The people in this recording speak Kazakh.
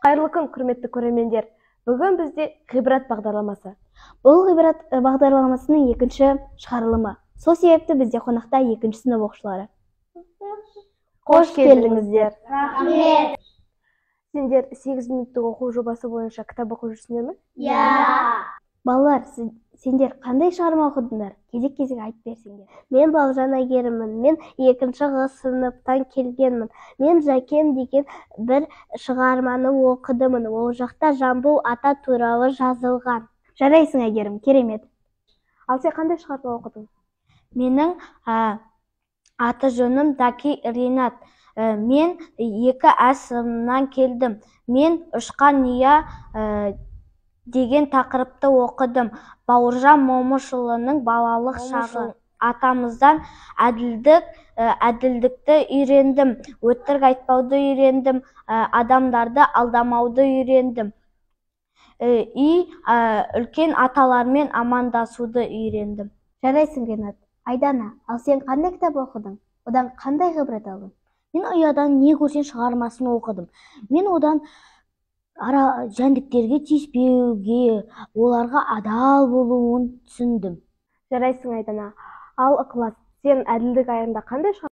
Қайырлы күн, құрметті көрермендер. Бүгін бізде «Ғибрат» бағдарламасы. Бұл «Ғибрат» бағдарламасының екінші шығарылымы. Сол себепті бізде қонақта екінші сынып оқушылары. Қош келдіңіздер. Рахмет. Сендер 8 минуттық оқу жобасы бойынша кітап оқып жүрсіңдер ме? Иә. Балалар, сендер қандай шығарма оқыдыңдар? Кезек-кезек айтып берсеңдер. Мен Балжан Әйгеріммін. Мен екінші Ғ сыныптан келгенмін. Мен «Жәкен» деген бір шығарманы оқыдымын. Ол жақта Жамбыл ата туралы жазылған. Жарайсың, Әйгерім, керемет. Ал сен қандай шығарма оқыдың? Менің аты жөнім Даки Ринат. Мен 2 А сыныбынан келдім. Мен «Ұшқан ұя» деген тақырыпты оқыдым. Бауыржан Момышұлының балалық шағы. Атамыздан әділдікті үйрендім, өтірік айтпауды үйрендім, адамдарды алдамауды үйрендім. Үлкен аталармен амандасуды үйрендім. Жарайсың, Ринат. Айдана, ал сен қандай кітап оқыдың? Одан қандай ғибрат алдың? Мен «Ұядан не көрсең» шығармасын оқыдым. Мен одан жәндіктерге тиіспеуге, оларға адал болуын түсіндім. Жарайсың, Айдана. Ал Ықылас, сен әділдік аяғында қандай шығарма